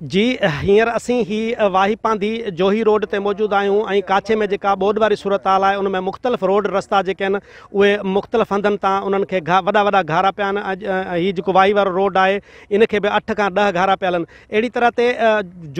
جي هينئر اسين هي واهي پانڌي جوهي روڊ تي موجود آهيون ۽ ڪاڇي ۾ جيڪا ٻوڏ واري صورتحال آهي ان ۾ مختلف روڊ رستا جيڪي آهن اهي مختلف هنڌن تان انهن کي وڏا وڏا گهارا پيا آهن هي جيڪو واهي وارو روڊ آهي ان کي به اٺ کان ڏهه گهارا پيل آهن اهڙي طرح تي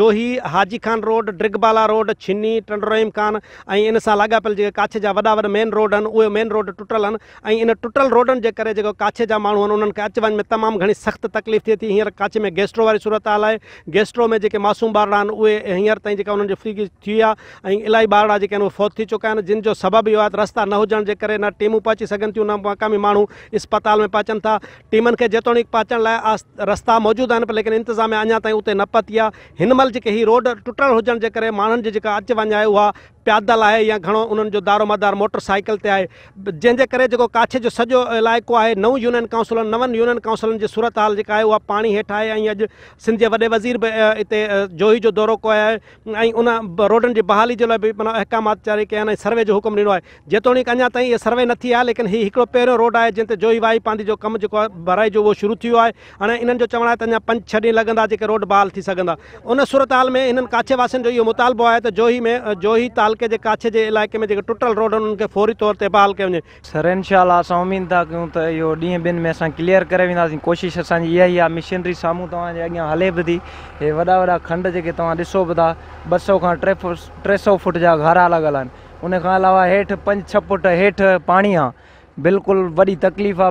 جوهي حاجي خان روڊ ڊرگبالا روڊ ڇني ٽنڊو رحيم خان ۽ ان سان لاڳاپيل جيڪي ڪاڇي جا وڏا وڏا مين روڊ آهن اهي مين روڊ ٽٽل آهن ۽ ان ٽٽل روڊن جي ڪري جيڪو ڪاڇي جا ماڻهو آهن انهن کي اچ وڃ ۾ تمام گهڻي سخت تڪليف ٿئي ٿي هينئر ڪاڇي ۾ گيسٽرو واري صورتحال آهي گيسٽرو ۾ جيڪي معصوم ٻارڙا آهن اهي هينئر تائين جيڪا انهن جي فوتگي ٿي آهي ۽ الاهي ٻارڙا جيڪي آهن اهي فوت ٿي چڪا آهن جن جو سبب اهو آهي ته رستا نه هجڻ جي ڪري نه ٽيمون پهچي سگهن ٿيون نه مقامي ماڻهو اسپتال ۾ پهچن ٿا ٽيمن کي جيتوڻيڪ پهچڻ لاء رستا موجود آهن پر ليڪن انتظاميا اڃا تائين اتي نه پهتي آهي هن مهل جيڪي هي روڊ ٽٽل هجڻ جي ڪري ماڻهن جي جيڪا اچ وڃ آهي اها پيادل آهي يا گهڻو انهن جو دارو مدار موٽر سائيڪل تي آهي جنهن جي ڪري جيڪو ڪاڇي جو سڄو علائقو آهي نو يونين ڪائونسلن نون يونين ڪائونسلن جي صورتحال جيڪا آهي اها پاڻي هيٺ آهي ۽ اڄ سنڌ جي وڏي وزير به اتي جوهي جو دورو ڪيو آهي ۽ ان روڊن جي بحالي جي لاء به معنيٰ احڪامات جاري ڪيا آهن ۽ سروي جو حڪم ڏنو آهي جيتوڻيڪ اڃا تائين اها سروي نه ٿي آهي ليڪن هي هڪڙو پهريون روڊ آهي جنهن تي جوهي واهي پانڌي جو ڪم جيڪو آهي ڀرائي جو اهو شروع ٿي ويو آهي هاڻي انهن جو چوڻ آهي ته اڃا پنج ڇهه ڏينهن لڳندا جيڪي روڊ بحال ٿي سگهندا. ان صورتحال ۾ هنن ڪاڇي واسين جو اهو مطالبو آهي ته جوهي ۾ جوهي تعلقي جي ڪاڇي جي علائقي ۾ جيڪي ٽٽل روڊ آهن انهن کي فوري طور تي بحال ڪيو وڃي. سر انشاء الله اسان اميد ٿا ڪيون ته اهو ڏينهن ٻن ۾ اسان ڪليئر ڪري وينداسين ڪوشش اسان جي اها ئي آهي مشنري سامهون توهان جي اڳيان هلي به ٿي هي وڏا وڏا کنڊ جيڪي توهان ڏسو به ٿا 200 کان 300 فوٽ جا گهارا لڳل آهن ان کان علاوه هيٺ پنج ڇهه فوٽ هيٺ پاڻي آهي بلڪل وڏي تڪليف آ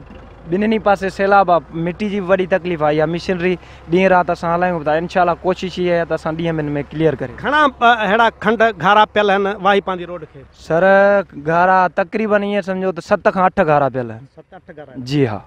ٻنهي پاسي سيلاب آ مٽي جي به وڏي تڪليف آ اها مشنري ڏينهن رات اسان هلايون ٿا انشاء الله ڪوشش اها آهي ته اسان ڏينهن ٻن ۾ ڪليئر ڪري. گهڻا اهڙا کنڊ گهارا پيل آهن واهي پانڌي روڊ کي؟ سر گهارا تقريبن ائين سمجهو ته ست کان اٺ گهارا پيل آهن. ست اٺ گهارا آهن. جي ها.